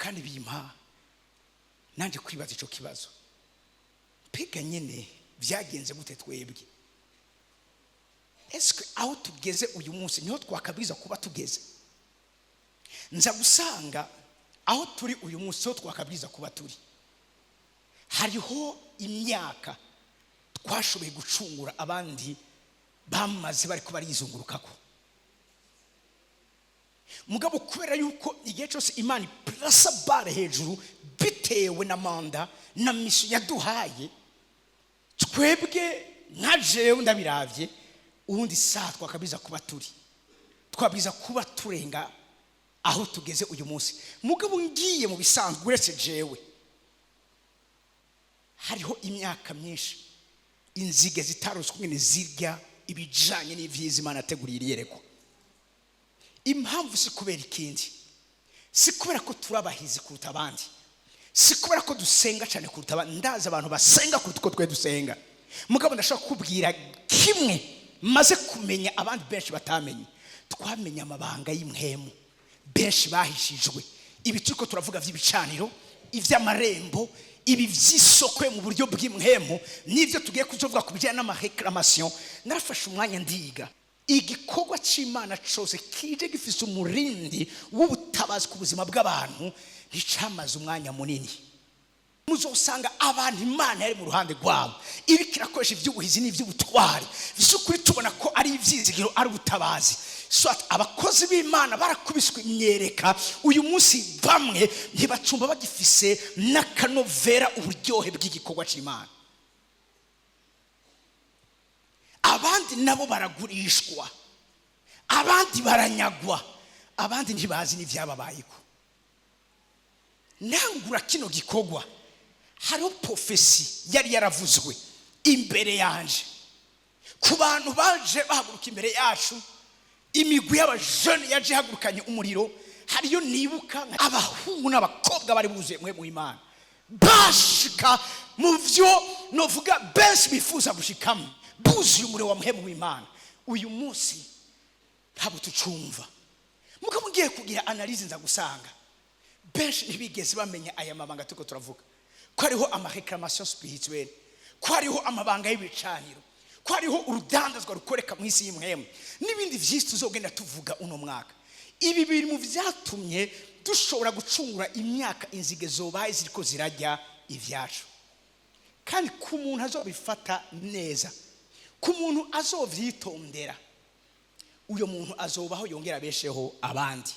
Kandi bimpa nanjye kwibaza icyo kibazo: mbega nyine byagenze gute? Twebwe ese aho tugeze uyu munsi niho twakabwiza kuba tugeze? Nza gusanga aho turi uyu munsi niho twakabwiza kuba turi. Hariho imyaka twashoboye gucungura abandi bamaze bari kuba barizungurukako. Mugabo kubera yuko igihe cyose Imana ipurasa barre hejuru bitewe na mandat na mission yaduhaye, twebwe nka jewe ndabirabye, ubundi saha twakabwiza kuba turi, twabwiza kuba turenga aho tugeze uyu munsi. Mugabo ngiye mu bisanzwe, uretse jewe, hariho imyaka myinshi inzige zitarose ukungene zirya ibijanye n'ivyiza Imana yateguriye iyerekwa. Impamvu si kubera ikindi, si kubera ko turabahizi kuruta abandi, si kubera ko dusenga cyane kuruta abandi. Ndazi abantu basenga kuruta uko twe dusenga. Mugabo ndashobora kukubwira kimwe maze kumenya abandi benshi batamenye: twamenye amabanga y'impwemu benshi bahishijwe. Ibi turiko turavuga by'ibicaniro, iby'amarembo, ibi by'isoko yo mu buryo bw'impwemu, n'ibyo tugiye kuzovuga ku bijyanye n'ama réclamation. Narafashe umwanya ndiga. Igikorwa cy'Imana cyose kije gifise umurindi w'ubutabazi ku buzima bw'abantu nticamaze umwanya munini. Muzosanga abantu Imana yari mu ruhande rwabo, ibi kirakoresha iby'ubuhizi n'iby'ubutwari by'ukuri, tubona ko ari ibyizigiro, ari ubutabazi. Soit abakozi b'Imana barakubiswe imyereka, uyu munsi bamwe ntibacumba bagifise n'akanovera, uburyohe bw'igikorwa cy'Imana. Abandi nabo baragurishwa, abandi baranyagwa, abandi ntibazi n'ibyababayeko. Nangura kino gikorwa, hariho prophétie yari yaravuzwe imbere yanje ku bantu baje bahaguruka imbere yacu, imigwi y'abajene yaje ihagurukanye umuriro. Hariyo nibuka abahungu n'abakobwa bari buzuye mwe mu Imana, bashika mu byo novuga benshi bifuza gushikamo, buzuye umuriro wa mpwemu w'Imana. Uyu munsi ntabwo tucumva. Mugabo ngiye kugira analyse, nza gusanga benshi ntibigeze bamenya aya mabanga turiko turavuga, ko hariho ama réclamation spirituelle, ko hariho amabanga y'ibicaniro, ko hariho urudandazwa rukoreka mu isi y'impwemu, n'ibindi vyinshi tuzogenda tuvuga uno mwaka. Ibi biri mu vyatumye dushobora gucungura imyaka inzige zobaye ziriko zirajya ivyacu. Kandi ku muntu azobifata neza, ku muntu azovyitondera, uyo muntu azobaho yongera abesheho abandi.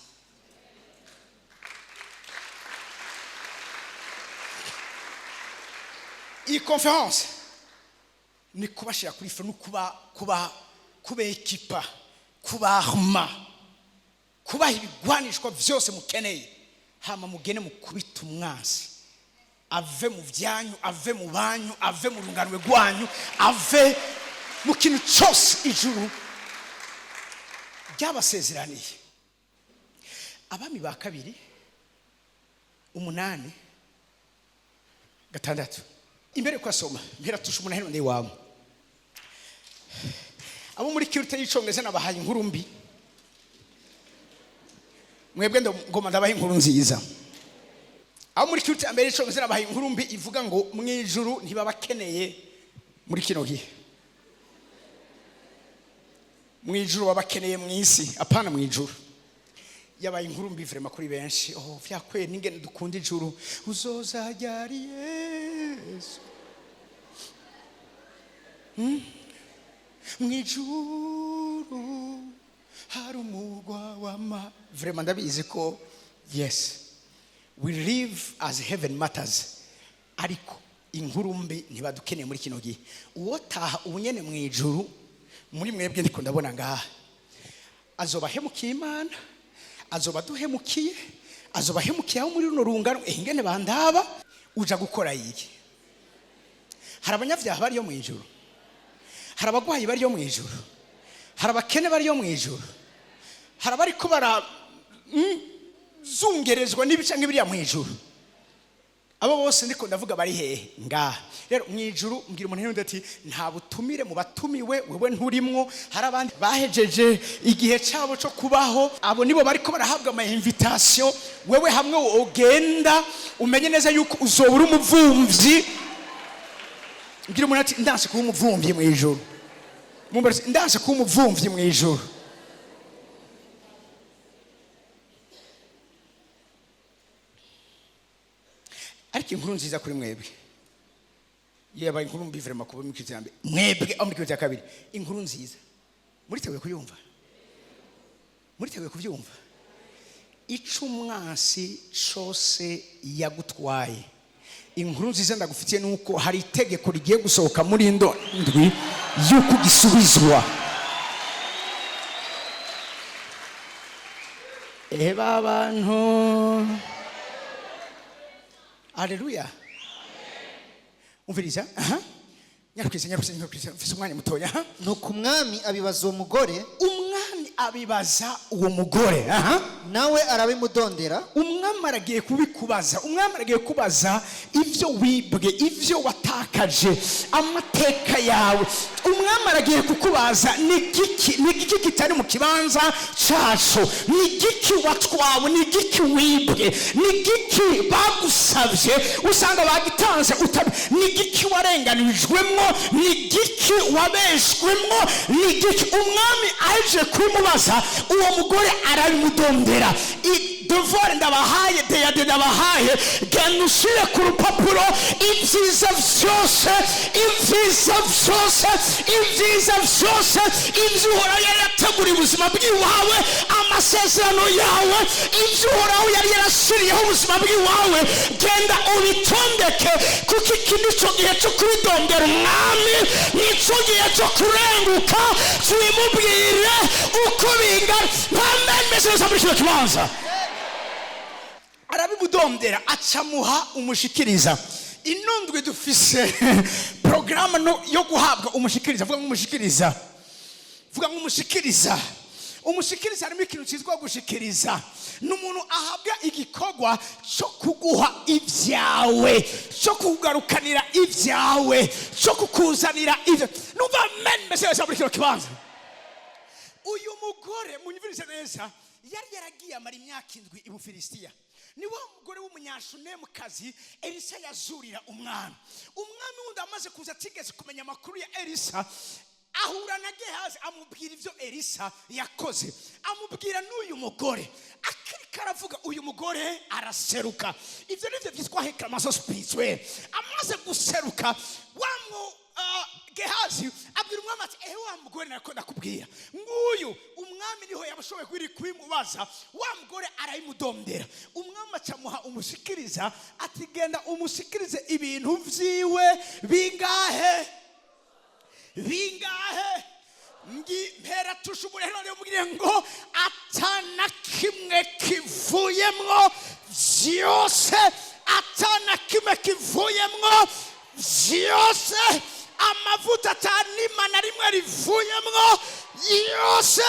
Iyi conférence ni kubashira kuri feu, no kuba kubekipa, kubahuma, kubaha ibigwanishwa byose mukeneye, hama mugene mukubita umwansi ave mu byanyu, ave mu banyu, ave mu runganwe rwanyu, ave mu kintu cyose ijuru ryabasezeraniye. Abami ba Kabiri 8:6. Imbere ko asoma, mpera tusha umuntu hano iwawe. Abo muri culte y'icongereza nabahaye inkuru mbi, mwebwe ngoma ndabaha inkuru nziza. Abo muri culte ya mbere y'icongereza nabahaye inkuru mbi ivuga ngo mu ijuru ntibabakeneye muri kino gihe. Mu ijuru babakeneye mu isi, apana mu ijuru. Yabaye inkuru mbi vraiment kuri benshi. Oh, vyakwiye n'ingene dukunda ijuru. Uzoza ryari, Yesu? Mu ijuru hari umugwa w'ama vraiment ndabizi ko yes, we live as heaven matters, ariko inkuru mbi, ntibadukeneye muri kino gihe. Uwotaha ubunyene mu ijuru muri mwebwe ndiko ndabona ngaha, azoba ahemukiye Imana, azoba aduhemukiye, azoba ahemukiye aho muri runo rungano. Ingene bandaba, uja gukora iki? Hari abanyabyaha bariyo mu ijuru, hari abagwayi bariyo mu ijuru, hari abakene bariyo mu ijuru, hari abariko bara zungerezwa n'ibica nk'ibiriya mu ijuru. Abo bose ndiko ndavuga bari hehe? Ngaha rero mu ijuru. Mbwira umuntu n'undi ati: "Nta butumire mu batumiwe, wewe nturimwo." Hari abandi bahejeje igihe cyabo cyo kubaho, abo nibo bariko barahabwa ama invitation. Wewe hamwe ugenda, umenye neza yuko uzobura umuvumvyi. Mbwira umuntu ati: "Ndanse kuba umuvumvyi mu ijuru." Mumbwira ati: "Ndanse kuba umuvumvyi mu ijuru." Ariko inkuru nziza kuri mwebwe, yaba inkuru mbi vraiment kuba muri kizo ya mbere, mwebwe aho muri kizo ya kabiri, inkuru nziza muriteguye kuyumva? Muriteguye kubyumva? Ico umwansi cose yagutwaye, inkuru nziza ndagufitiye nuko hari itegeko rigiye gusohoka muri ndo ndwi yuko gisubizwa. Eba abantu, aleluya! Umviriza aha, nyarukiriza, nyarukiriza, nyarukiriza, mfise umwanya mutoya, aha. Nuko umwami abibaza uwo mugore. Umwami abibaza uwo mugore, aha. Nawe arabimudondera. Umwami aragiye kubikubaza. Umwami aragiye kubaza ibyo wibwe, ibyo watakaje, amateka yawe. Umwami aragiye kukubaza: ni igiki, ni igiki kitari mu kibanza cyacu? Ni igiki watwawe? Ni igiki wibwe? Ni igiki bagusabye usanga bagitanze ni igiki warenganirijwemo? Ni igiki wabeshwemo? Ni igiki? Umwami aje kubimubaza, uwo mugore arabimudondera. Devoir ndabahaye, deyade ndabahaye: genda ushyire ku rupapuro ibyiza byose, ibyiza byose, ibyiza byose, ibyo Uhoraho yari yateguriye ubuzima bw'iwawe, amasezerano yawe, ibyo Uhoraho yari yarashyiriyeho ubuzima bw'iwawe. Genda ubitondeke, kuko iki ni cyo gihe cyo kubidondera umwami, ni cyo gihe cyo kurenguka, tubimubwire uko bingana. Nta meze neza muri kino kibanza. Arabimudondera, acamuha umushikiriza. Inundwi dufise porogaramu yo guhabwa umushikiriza. Vuga nk'umushikiriza, vuga nk'umushikiriza. Umushikiriza, harimo ikintu cyitwa gushikiriza. Ni umuntu ahabwa igikorwa cyo kuguha ibyawe, cyo kugarukanira ibyawe, cyo kukuzanira ibyo. Numva amen mese yose muri kino kibanza. Uyu mugore, munyumvirize neza, yari yaragiye amara imyaka 7 i Bufilisitiya. Ni wa mugore w'umunyashunemukazi Elisa yazurira umwami. Umwami wundi amaze kuza, atigeze kumenya amakuru ya Elisa, ahura na Gehazi, amubwira ibyo Elisa yakoze, amubwira n'uyu mugore. Akiriko aravuga, uyu mugore araseruka. Ibyo nibyo byitwa réclamation spirituelle. Amaze guseruka, wa mu Gehazi abwira umwami ati: "Ehe, wa mugore nako ndakubwira nguyu." Umwami niho yabashoboye kwiri kubimubaza. Wa mugore arabimudondera, umwami acamuha umushikiriza ati: "Genda umushikirize ibintu vyiwe." Bingahe? Bingahe? Mpera tusha umurehe none umubwire ngo atana kimwe kivuyemwo, vyose, atana kimwe kivuyemwo, vyose, amavuta atanima na rimwe rivuyemwo, yose,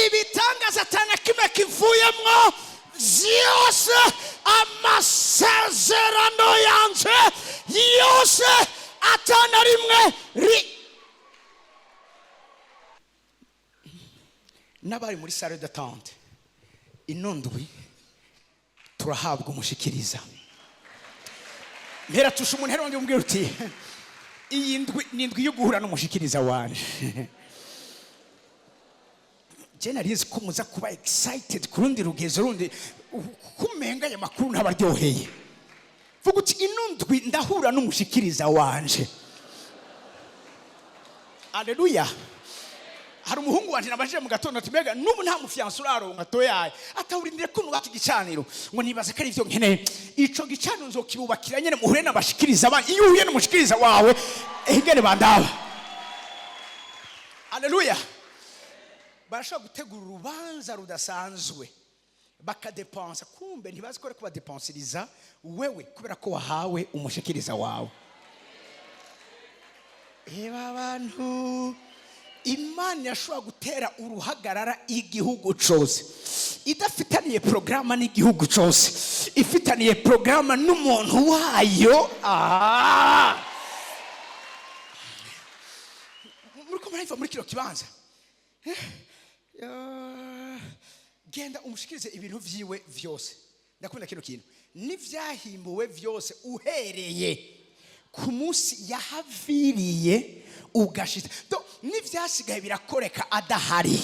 ibitangaza atana kimwe kivuyemwo, vyose, amasezerano yanje yose atana rimwe ri. N'abari muri salle d'attente, inondwi turahabwa umushikiriza. Mpera tusha umuntu rero umbwira uti: "Iyi ndwi ni indwi yo guhura n'umushikiriza wanje." Je narizi ko muza kuba excited ku rundi rugezo rundi, kumenga aya makuru ntabaryoheye. Vuga uti: "Ino ndwi ndahura n'umushikiriza wanje." Aleluya! Hari umuhungu wanje nabajije mu gatondo ati: "Mbega n'ubu nta mufiancé uraronka?" Toyaye atawurindire ko nubaka igicaniro, ngo nibaza ko ari ivyo nkeneye. Ico gicaniro nzokibubakira nyene muhure n'abashikiriza banyu. Iyo uhuye n'umushikiriza wawe, ingene bandaba. Aleluya! Barashobora gutegura urubanza rudasanzwe, bakadepansa, kumbe ntibazi ko ariko badepansiriza wewe, kubera ko wahawe umushikiriza wawe. Eba abantu, Imana yashobora gutera uruhagarara igihugu cose idafitaniye porogaramu n'igihugu cose. Ifitaniye porogaramu n'umuntu wayo. Ah! Muriko murayumva muri kino kibanza? Genda umushikirize ibintu vyiwe vyose. Ndakunda kino kintu: n'ivyahimbuwe vyose, uhereye ku munsi yahaviriye ugashitsa. N'ivyasigaye birakoreka adahari,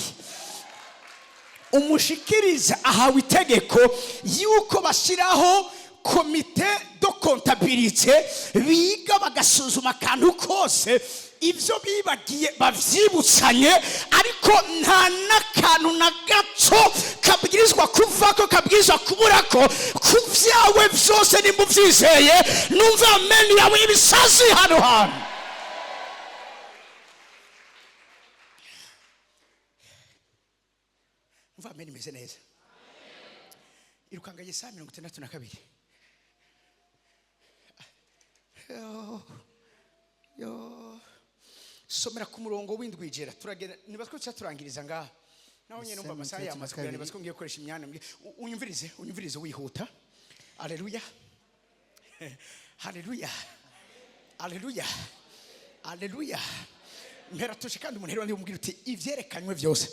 umushikiriza. Ahawe itegeko yuko bashyiraho comité de comptabilité, biga bagasuzuma akantu kose, ibyo bibagiye babyibutsanye, ariko nta n'akantu na gato kabwirizwa kuvako, kabwirizwa kuburako ku byawe byose. Nimba ubyizeye, numva amen yawe y'ibisazi hano hantu. Numva amen imeze neza. Irukanga Yesaya 62. Yo, yo. Somera ku murongo w'indwijera, turagenda. Niba two turangiriza ngaha naho nyine, numva amasaha yamaze kugera. Niba ngiye gukoresha imyanya, unyumvirize, unyumvirize wihuta. Aleluya, haleluya, aleluya, aleluya! Mpera tushe kandi umuntu rero ndimubwira uti: ivyerekanywe byose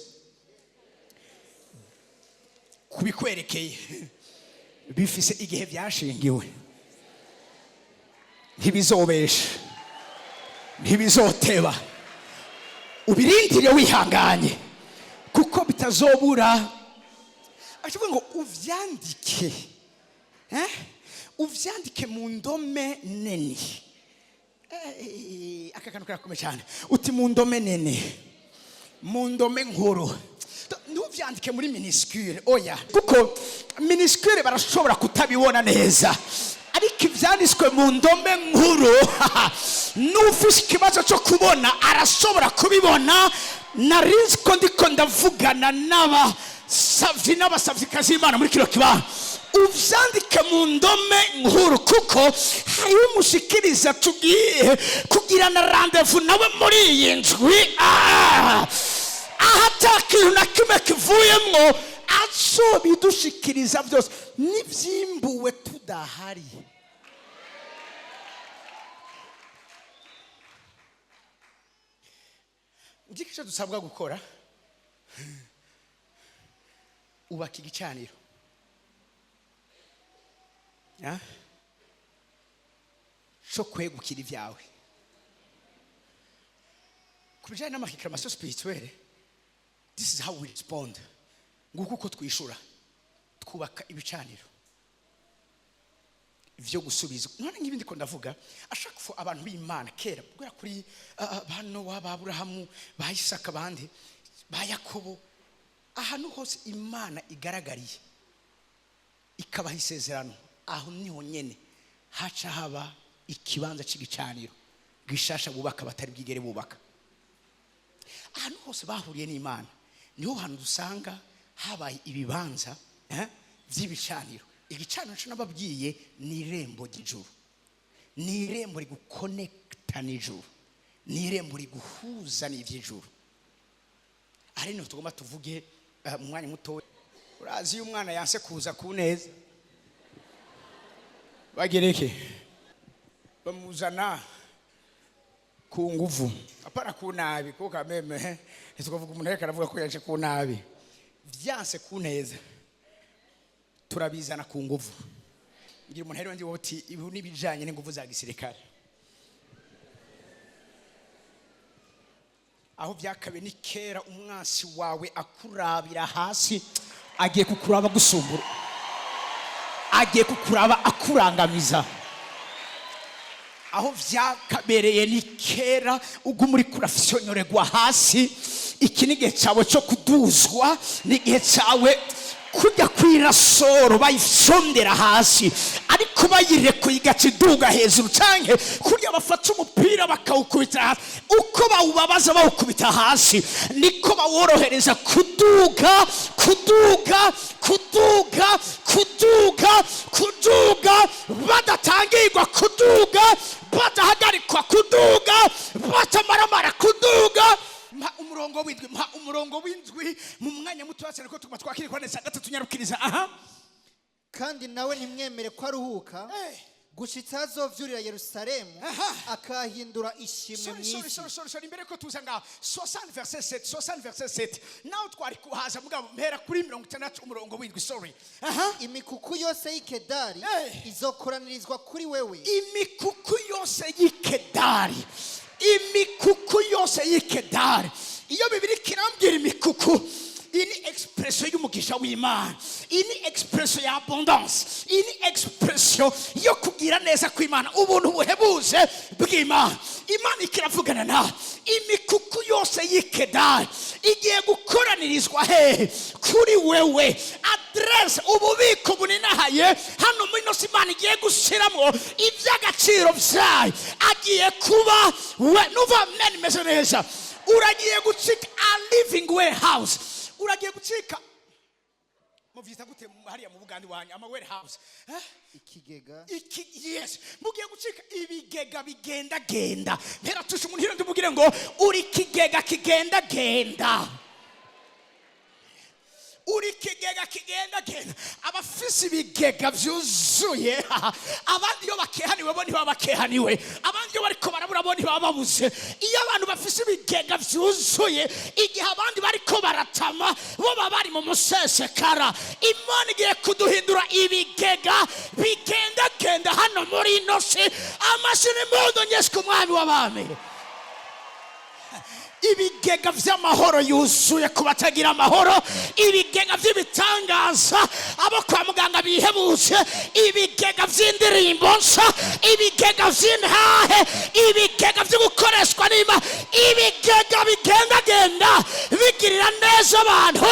kubikwerekeye bifise igihe byashingiwe, ntibizobesha, ntibizoteba. Ubirindire wihanganye, kuko bitazobura. Aravuga ngo uvyandike, eh? Uvyandike mu ndome nini. Aka kantu karakomeye cyane. Uti mu ndome nini, mu ndome nkuru. Ntuvyandike muri minuscule, oya, kuko minuscule barashobora kutabibona neza, ariko ivyanditswe mu ndome nkuru, n'ufise ikibazo cyo kubona arashobora kubibona. Narizi ko ndiko ndavugana n'abasavyi n'abasavyikazi b'Imana muri kino kibanza. Uvyandike mu ndome nkuru, kuko hariho umushikiriza tugiye kugirana rendez-vous nawe muri iyi ndwi. Aho ata kintu na kimwe kivuyemwo, azobidushikiriza byose n'ivyimbuwe tudahari. Ngiki icyo dusabwa gukora: ubaka igicaniro. Ah? Cyo kwegukira ibyawe. Ku bijyanye n'ama réclamations spirituelles, this is how we respond. Nguko uko twishura: twubaka ibicaniro vyo gusubizwa. None nk'ibi ndiko ndavuga, ashaka ko abantu b'Imana kera, guhera kuri ba Nowa, ba Aburahamu, ba Isaka, abandi ba Yakobo, ahantu hose Imana igaragariye ikabaha isezerano, aho niho nyene haca haba ikibanza cy'igicaniro gishasha bubaka batari bwigere bubaka. Ahantu hose bahuriye n'Imana, niho hantu dusanga habaye ibibanza by'ibicaniro. Igicaniro cyo nababwiye ni irembo ry'ijuru, ni irembo rigukonekita n'ijuru, ni irembo riguhuza n'iby'ijuru. Ari niho tugomba tuvuge mu mwanya muto. Urazi iyo umwana yanse kuza ku neza, bagereke bamuzana ku nguvu, apana ku nabi, kuko kameme ntitukavuga umuntu ariko aravuga ko yaje ku nabi. Vyanse ku neza, turabizana ku nguvu. Ngira umuntu rero ndi uti ibi n'ibijanye n'inguvu za gisirikare. Aho byakabe ni kera, umwansi wawe akurabira hasi, agiye kukuraba gusumbura, agiye kukuraba akurangamiza. Aho vyakabereye ni kera, uguma uriko urafyonyorerwa hasi, iki ni igihe cyawe cyo kuduzwa. Ni igihe cyawe kujya kwirasoro bayifyondera hasi, ariko bayirekuye igaca iduga hejuru, canke kurya bafata umupira bakawukubita hasi, uko bawubabaza bawukubita hasi, niko baworohereza kuduga, kuduga, kuduga, kuduga, kuduga, badatangirwa kuduga, badahagarikwa kuduga, batamaramara kuduga. Mpa umurongo w'indwi, mpa umurongo w'indwi mu mwanya muto cyane, ko tuguma twakirikwa neza. Gatatu, nyarukiriza aha. Kandi nawe ntimwemere ko aruhuka gushitsa azovyurira Yerusalemu, akahindura ishimwe Sorry, sorry, mw'isi. Sorry, sorry, sorry. Imbere ko tuza ngaho, 60 verset 7, 60 verset 7, nawe twari kuhaza, mugabo mpera kuri 60 umurongo w'indwi. Sorry, aha. Imikuku yose y'Ikedari izokoranirizwa kuri wewe. Imikuku yose y'Ikedari, imikuku yose y'Ikedari. Iyo Bibiri kirambwira imikuku, iyi ni expression y'umugisha w'Imana, iyi ni expression ya abondance, iyi ni expression yo kugira neza kw'Imana, ubuntu buhebuje bw'Imana. Imana ikiravugana nawe, imikuku yose y'Ikedari igiye gukoranirizwa hehe? Kuri wewe. Adresse, ububiko buninahaye hano muri ino si Imana igiye gushyiramo iby'agaciro byayo, agiye kuba we. Nuva meni imeze neza, uragiye gucika a living warehouse, uragiye gucika, muvyita gute hariya mu Buganda iwanyu, ama warehouse, eh? Ikigega. Iki, yes, mugiye gucika ibigega bigendagenda. Mpera tusha umuntu hino, ndimubwire ngo uri ikigega kigendagenda, uri ikigega kigendagenda. Abafise ibigega byuzuye, abandi iyo bakehaniwe bo ntibaba bakehaniwe, abandi iyo bariko barabura bo ntibaba babuze. Iyo abantu bafise ibigega byuzuye, igihe abandi bariko baratama, bo baba bari mu musesekara. Imana igiye kuduhindura ibigega bigendagenda hano muri ino si. Amashyi n'impundu nyinshi ku Mwami w'abami. Ibigega by'amahoro yuzuye ku batagira amahoro, ibigega by'ibitangaza abo kwa muganga bihebuje, ibigega by'indirimbo nshya, ibigega by'intahe, ibigega byo gukoreshwa n'Imana, ibigega bigendagenda bigirira neza abantu,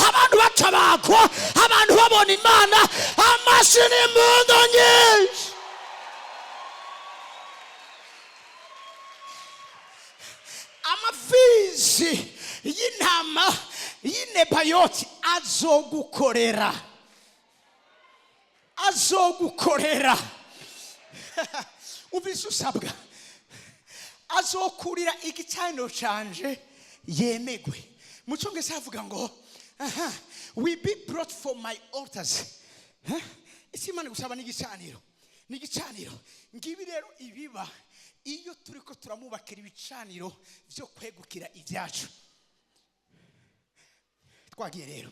abantu batabagwa, abantu babona Imana. Amashyi n'impundu nyinshi. Amafizi y'intama y'Inebayoti azogukorera, azogukorera. Ubise usabwa, azokurira igicaniro canje yemegwe. Mu Cyongereza havuga ngo aha, "We be brought for my altars." Huh? Icyo Imana gusaba ni igicaniro, ni igicaniro. Ngibi rero ibiba iyo turiko turamubakira ibicaniro byo kwegukira ibyacu. Twagiye rero,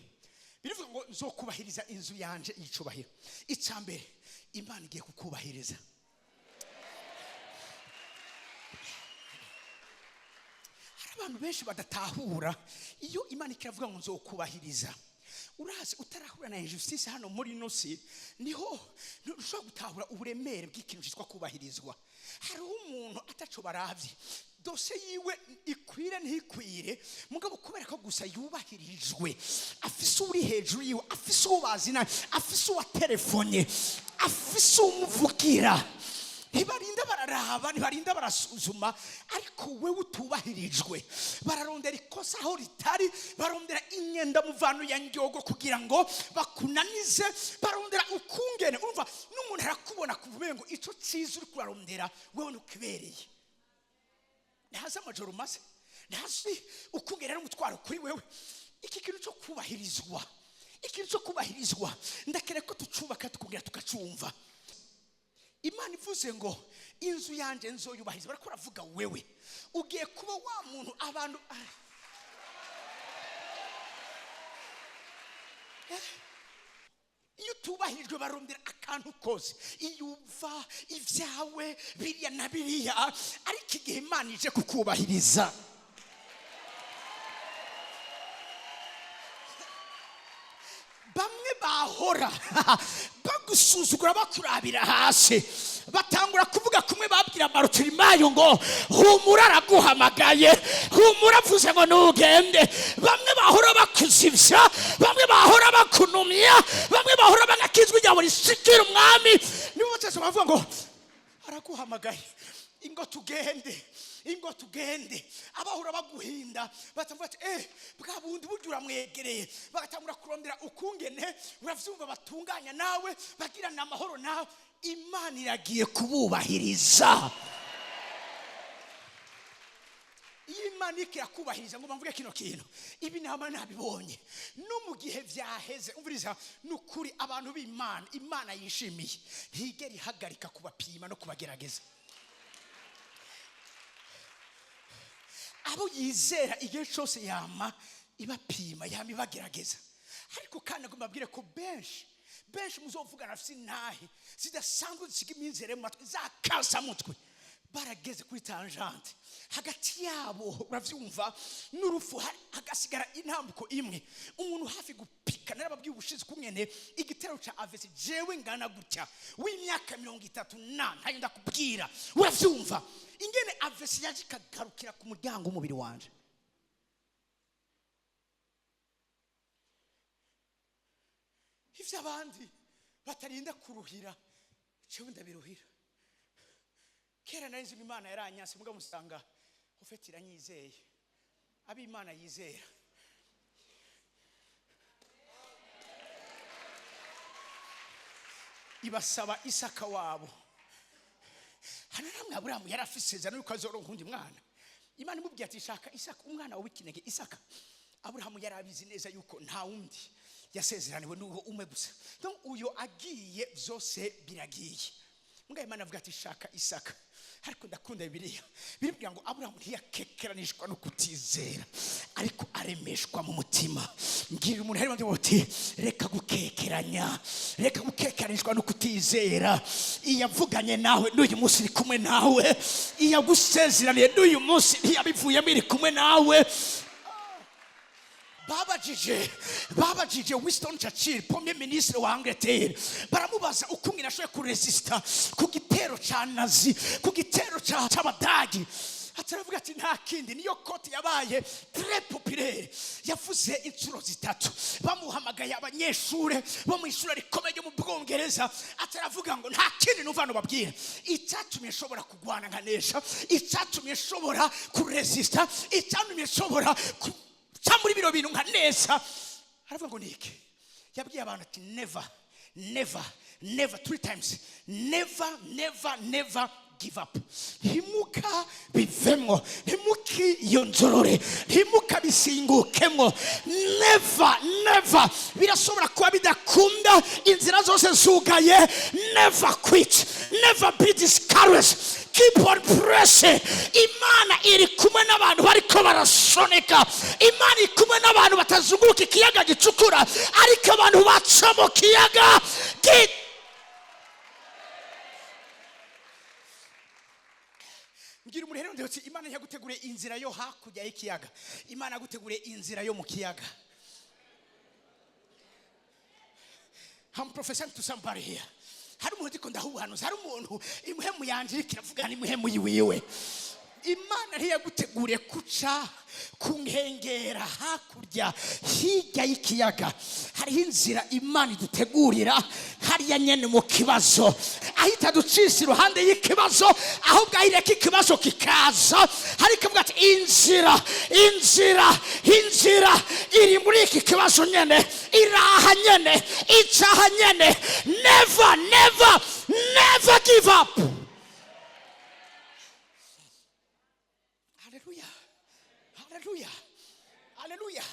birivuga ngo nzokubahiriza inzu yanje y'icubahiro. Icya mbere, Imana igiye kukubahiriza. Hari abantu benshi badatahura iyo Imana ikiravuga ngo nzokubahiriza. Urazi, utarahura na injustice hano muri ino si, niho ntushobora gutahura uburemere bw'ikintu cyitwa kubahirizwa. Hariho umuntu ataco baravye, dosiye yiwe ikwire ntikwire, mugabo kubera ko gusa yubahirijwe, afise uri hejuru yiwe, afise uwo bazina, afise uwa telefone, afise umuvugira, ntibarinda bararaba, ntibarinda barasuzuma. Ariko wewe utubahirijwe, bararondera ikosa aho ritari, barondera imyenda muvano ya ndyogo kugira ngo bakunanize, barondera ukungene. Urumva n'umuntu arakubona kuvuga ngo ico cyiza uri kurarondera wewe ntukibereye, ntazi amajoro umaze, ntazi ukungene n'umutwaro kuri wewe. Iki kintu cyo kubahirizwa, ikintu cyo kubahirizwa, ndakeneye ko tucubaka tukongera tukacumva. Imana ivuze ngo inzu yanje nzoyubahiriza, bariko baravuga wewe ugiye kuba wa muntu abantu. Iyo utubahirijwe barondera akantu kose, iyo uva ibyawe biriya na biriya, ariko igihe Imana ije kukubahiriza, bamwe bahora bagusuzugura, bakurabira hasi, batangura kuvuga kumwe babwira Barutirimayo ngo humura araguhamagaye, humura avuze ngo nugende. Bamwe bahora bakuzivya, bamwe bahora bakunumya, bamwe bahora bagakizwa ijambo rishikira umwami, nibo bose bavuga ngo araguhamagaye, ingo tugende, ingo tugende. Abahora baguhinda batavuga ati bwa bundi burya uramwegereye, bagatangura kurondera ukungene uravyumva, batunganya nawe, bagirana amahoro nawe. Imana iragiye kububahiriza. Iyo Imana Imana ikirakubahiriza ngo bamvuge kino kintu. Ibi nama nabibonye no mu gihe vyaheze. Umviriza, nukuri abantu b'Imana, Imana yishimiye ntigera ihagarika kubapima no kubagerageza. Abo yizera igihe cyose yama ibapima, yama ibagerageza. Ariko kandi agomba abwire ko benshi benshi muzovugana afite intahe zidasanzwe zisiga iminzere mu matwi zakasamutwe, barageze kuri tangente hagati yabo, uravyumva, n'urupfu hagasigara intambuko imwe, umuntu hafi gupika. Narababwiye ubushize kumwene igitero ca AVC, jewe ngana gutya w'imyaka 30 na ntayo ndakubwira, uravyumva ingene AVC yaje ikagarukira ku muryango w'umubiri wanje. Ivyo abandi batarinda kuruhira, jewe ndabiruhira. Kera nari nzi Imana yaranyanse, muga musanga ufite iranyizeye. Ab'Imana yizera ibasaba Isaka wabo. Hano namwe Aburahamu yari afise isezerano yuko azoronka undi mwana. Imana imubwiye ati shaka Isaka umwana wawe w'ikinege Isaka. Aburahamu yari abizi neza yuko nta wundi yasezeraniwe n'uwo umwe gusa. Donc uyo agiye vyose biragiye. Mugaye Imana avuga ati shaka Isaka. Ariko ndakunda Bibiliya biribwira ngo Aburahamu ntiyakekeranishwa no kutizera, ariko aremeshwa mu mutima. Mbwira umuntu harimo ati reka gukekeranya, reka gukekeranishwa no kutizera. Iyavuganye nawe n'uyu munsi iri kumwe nawe, iyagusezeraniye n'uyu munsi ntiyabivuyemo iri kumwe nawe. Babajije Winston Churchill, premier ministre wa Angleterre, baramubaza uko umwe ashoboye kuresista ku gitero ca Nazi, ku gitero c'Abadagi. Ataravuga ati nta kindi, niyo kote yabaye très populaire. Yavuze inshuro 3 bamuhamagaye abanyeshure bo mu ishuri rikomeye ryo mu Bwongereza. Ataravuga ngo nta kindi numva no babwira, icyatumye nshobora kugwana nkanesha, icyatumye nshobora kuresista, icyatumye nshobora ca muri bino bintu nka neza. Aravuga ngo niki? Yabwiye abantu ati never, never, never, 3 times, never, never, never give up. Ntimuka bivemwo, ntimukiyonzorore, ntimuka bisingukemwo. Never, never. Birashobora kuba bidakunda, inzira zose zugaye. Never quit, never be discouraged, keep on pressing. Imana iri kumwe n'abantu bariko barasoneka. Imana iri kumwe n'abantu batazunguruka ikiyaga gicukura, ariko abantu baca mu kiyaga. Ngira umuntu rero ndetse Imana yaguteguriye inzira yo hakurya y'ikiyaga, Imana yaguteguriye inzira yo mu kiyaga. I'm prophesying to somebody here. Hari umuntu ndiko ndahuhanuza, hari umuntu imuhemu yanje iriko iravuga n'imuhemu yiwiwe. Imana ntiyaguteguriye kuca ku nkengera hakurya hirya y'ikiyaga. Hariho inzira Imana idutegurira hariya nyene mu kibazo, ahita ducisa iruhande y'ikibazo, ahubwo ahireka ikibazo kikaza. Ariko avuga ati inzira, inzira, inzira iri muri iki kibazo nyene, iraha nyene, icaha nyene. Never, never, never give up. Haleluya, haleluya, haleluya.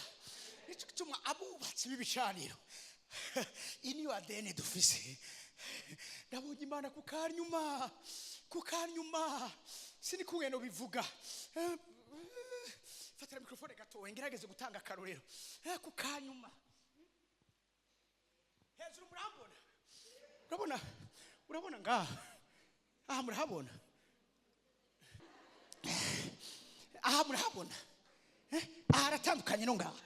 Nico gituma abubatsi b'ibicaniro, iyi niyo ADN dufise. Ndabonye Imana ku kanyuma, ku kanyuma, sinikumwe no bivuga. Fatira mikrofone gatoya ngerageze gutanga akarorero. Ku kanyuma hejuru murabona, urabona, urabona ngaha aha murahabona, aha murahabona, aha haratandukanye no ngaha.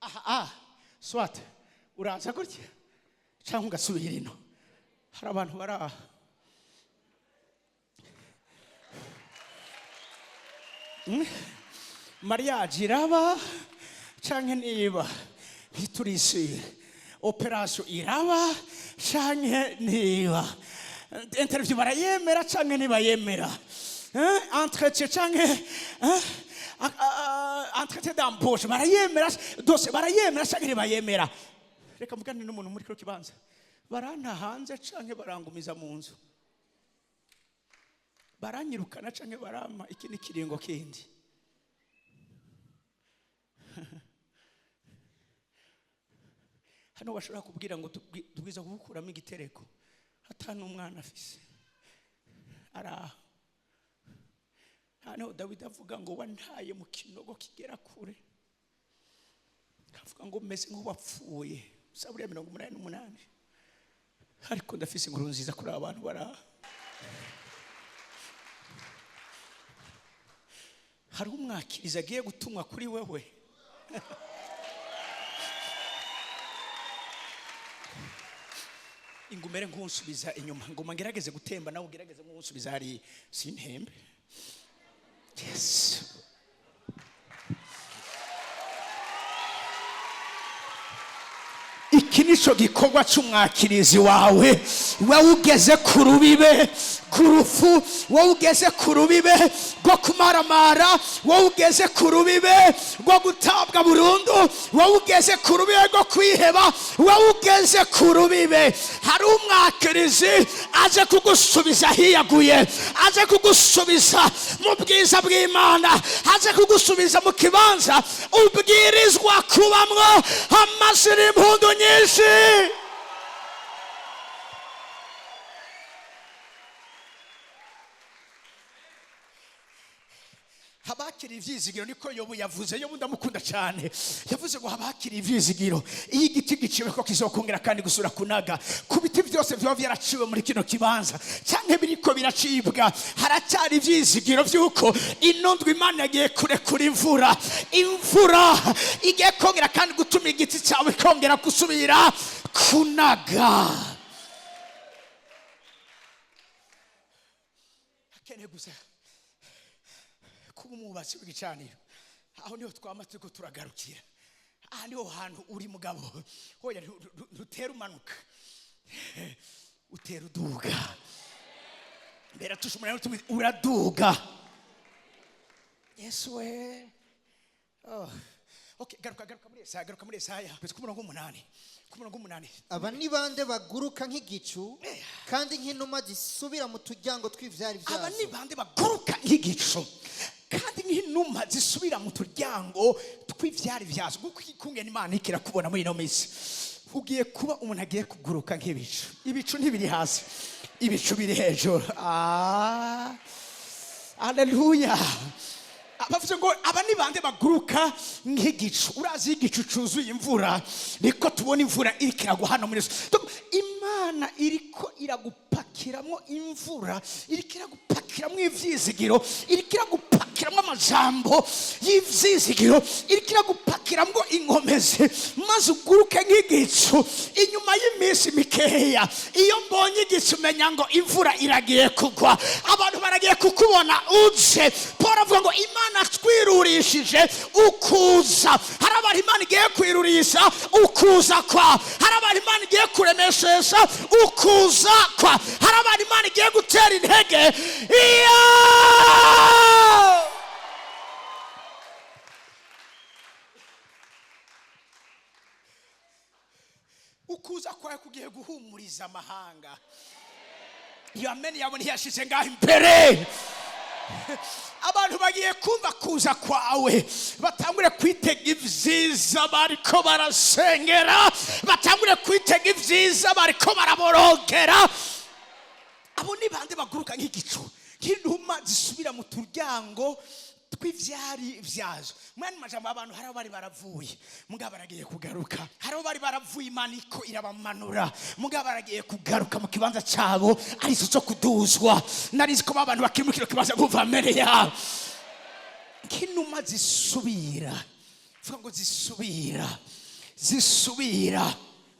Aha, aha swat uraza gutya cyangwa ugasubira ino. Hari abantu bari aha. Mariage iraba canke niba ntiturisubire, operation iraba canke niba interview barayemera canke ntibayemera, entretien canke entretien d'embauche barayemera, dose barayemera canke ntibayemera. Reka mvugane n'umuntu muri kino kibanza, baranta hanze canke barangumiza mu nzu, baranyirukana canke barampa ikindi kiringo kindi. Hano bashobora kubwira ngo tubwiza kugukuramo igitereko atanu umwana afise araha. Hano Dawidi avuga ngo wantaye mu kinogo kigera kure, avuga ngo meze nk'uwapfuye. Zaburi ya 88. Ariko ndafise inkuru nziza kuri aba bantu baraha. Hari umwakiriza agiye gutumwa kuri wewe. Ingumere nkunsubiza inyuma, ngoma ngerageze gutemba nawe ugerageze nkunsubiza hari sintembe. Yes. Iki nico gikorwa c'umwakirizi wawe. Wowe ugeze ku rubibe ku rufu, wowe ugeze ku rubibe rwo kumaramara, wowe ugeze ku rubibe rwo gutabwa burundu, wowe ugeze ku rubibe rwo kwiheba, wowe ugeze ku rubibe, hari umwakirizi aje kugusubiza hiyaguye, aje kugusubiza mu bwiza bw'Imana, aje kugusubiza mu kibanza ubwirizwa kubamwo amashiri impundu nyinshi. Habakiri ivyizigiro, niko Yobu yavuze. Yobu ndamukunda cyane. Yavuze ngo habakiri ivyizigiro, iyo igiti giciwe ko kizokongera kandi gusura kunaga. Ku biti byose byaba byaraciwe muri kino kibanza canke biriko biracibwa, haracyari ivyizigiro vy'uko ino ndwi Imana yagiye kurekura imvura. Imvura igiye kongera kandi gutuma igiti cyawe kongera gusubira kunaga. Hakeneye gusa kuba umwubatsi w'igicaniro. Aho niho twama turiko turagarukira. Aha niho hantu uri mugabo. Hoya ntutera umanuka, utera uduga. Mbera tusha umunani tumwe uraduga. Yesu we. Oh. Okay, garuka garuka muri Yesaya, garuka muri Yesaya. Ku murongo w'umunani. Ku murongo w'umunani. Aba ni bande baguruka nk'igicu kandi nk'inuma zisubira mu turyango tw'ivyari Aba ni vyazo? bande baguruka nk'igicu kandi nk'inuma zisubira mu turyango tw'ivyari vyazo? Kuko ikungene Imana ikira kubona muri ino minsi, ugiye kuba umuntu agiye kuguruka nk'ibicu. Ibicu ntibiri hasi, ibicu biri hejuru. Ah, haleluya. Bavuze ngo aba ni bande baguruka nk'igicu? Urazi iyo igicu cuzuye imvura, niko tubona imvura iriko iragwa hano muri Yesu. Donc, Imana iriko iragupakiramwo imvura, iriko iragupakiramwo ivyizigiro, iriko iragupakiramwo amajambo y'ivyizigiro, iriko iragupakiramwo inkomezi, maze uguruke nk'igicu. Inyuma y'iminsi mikeya, iyo mbonye igicu menya ngo imvura iragiye kugwa, abantu baragiye kukubona uje. Paul avuga ngo Imana twirurishije ukuza. Hari abantu Imana igiye kwirurisha ukuza kwa, hari abantu Imana igiye kuremeshesha ukuza kwa, hari abantu Imana igiye gutera intege. Iyo ukuza kwawe kugiye guhumuriza amahanga. Iyo amen yabo ntiyashize ngaho imbere. Abantu bagiye kumva kuza kwawe, batangure kwitega ivyiza bariko barasengera, batangure kwitega ivyiza bariko baraborogera. Abo ni bande baguruka nk'igicu, nk'inuma zisubira mu turyango tw'ivyari vyazo? Mwani majambo, abantu hari bari baravuye mugabo baragiye kugaruka. Hari bari baravuye, Imana iko irabamanura mugabo baragiye kugaruka mu kibanza cabo arico co kuduzwa. Narizi ko abantu bakiri mu kino kibanza kumva mbere yabo nk'inuma zisubira. Vuga ngo zisubira, zisubira.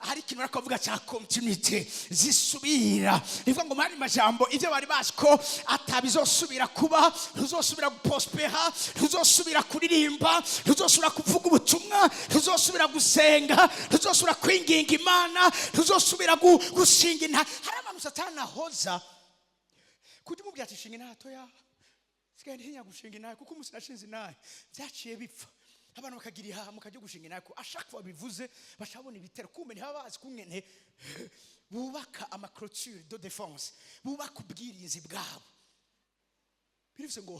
Hari ikintu bariko bavuga cya continuité, zisubira. Rivuga ngo mari majambo, ivyo bari bazi ko atabizosubira kuba, ntuzosubira guprospera, ntuzosubira kuririmba, ntuzosubira kuvuga ubutumwa, ntuzosubira gusenga, ntuzosubira kwinginga Imana, ntuzosubira gushinga inta. Hari abantu Satani ahoza kujya umubwira ati shinga intato ya sigaye ntinya gushinga intahe, kuko umunsi nashinze intahe byaciye bipfa. Abantu bakagira ihaha mukajya gushinga intahe, ko ashaka babivuze bashabona ibitero kumbe ntibaba bazi kungene bubaka ama clôture de défense, bubaka ubwirinzi bwabo. Birivuze ngo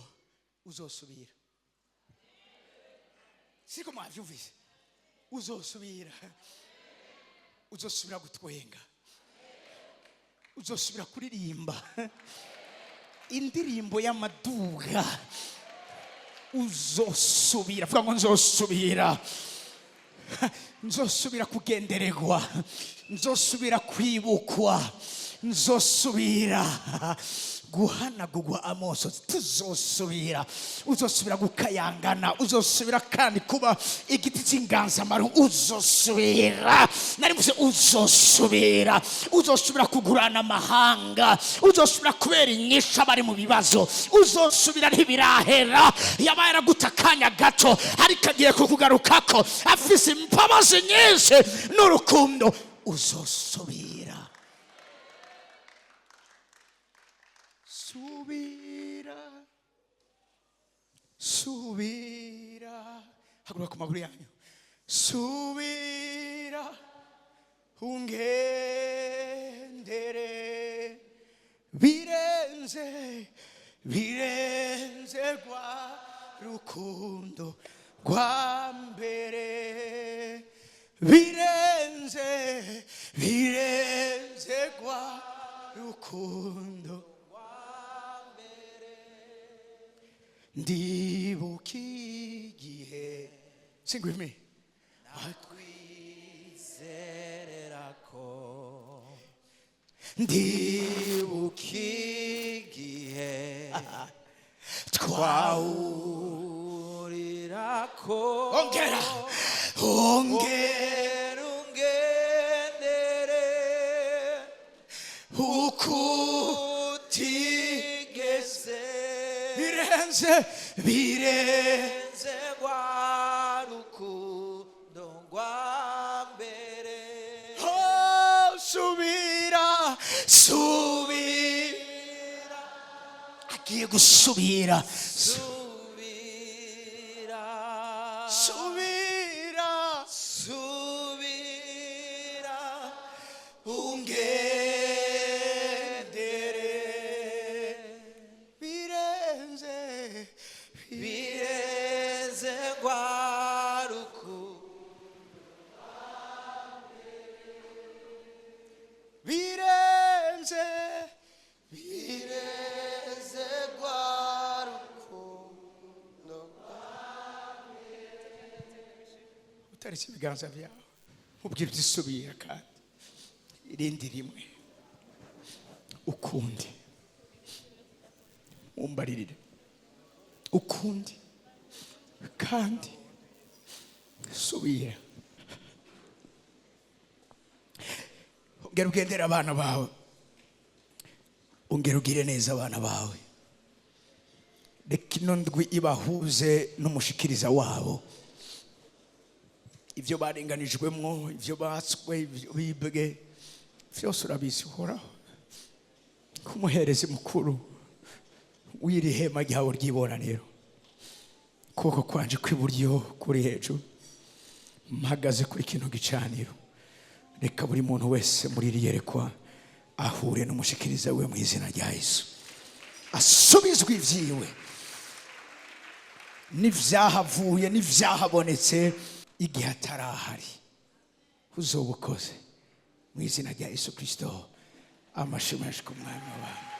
uzosubira. Siko mwavyumvise? Uzosubira, uzosubira gutwenga, uzosubira kuririmba indirimbo y'amaduga. Uzosubira, vuga ngo nzosubira, nzosubira kugendererwa, nzosubira kwibukwa, nzosubira guhanagurwa amosozi. Tuzosubira, uzosubira gukayangana, uzosubira kandi kuba igiti cy'inganzamarumbu. Uzosubira, nari mvuze uzosubira, uzosubira kugurana amahanga, uzosubira kubera inyishu abari mu bibazo. Uzosubira, ntibirahera. Yabaye araguta akanya gato, ariko agiye kukugarukako afise imbabazi nyinshi n'urukundo. Uzosubira, subira, subira. Haguruka ku maguru yanyu. Subira ungendere, birenze, birenze rwa rukundo rwa mbere, birenze, birenze rwa rukundo. Ndibuka igihe, sing with me, Nakwizererako. Ndibuka igihe twahurira twahurira Ongera, ongera. Ongera ungendere Ukutigeze utigeze birenze, birenze nze rwa rukundo rwa mbere. Oh, subira, subira, agiye gusubira. Subira, subira, subira ungendere, birenze, birenze rwa rukundo birenze, birenze rwa rukundo. Utaretse ibiganza byawe, ubwira utisubira kandi irindi rimwe ukundi, mumbaririre ukundi kandi subira. Ongera ugendere abana bawe, ongera ugire neza abana bawe. Reka ino ndwi ibahuze n'umushikiriza wabo. Ibyo barenganijwemo, ibyo batswe, ibyo bibwe byose urabizi Uhoraho. K'umuherezi mukuru w'iri hema ryawe ry'ibonaniro, ukuboko kwanje kw'iburyo kuri hejuru, mpagaze kuri kino gicaniro, reka buri muntu wese muri iri yerekwa ahure n'umushikiriza we mu izina rya Yesu, asubizwe ibyiwe n'ibyahavuye n'ibyahabonetse igihe atarahari. Uzoba ukoze mu izina rya Yesu Kirisito. Amashimwe ku Mwami w'abantu.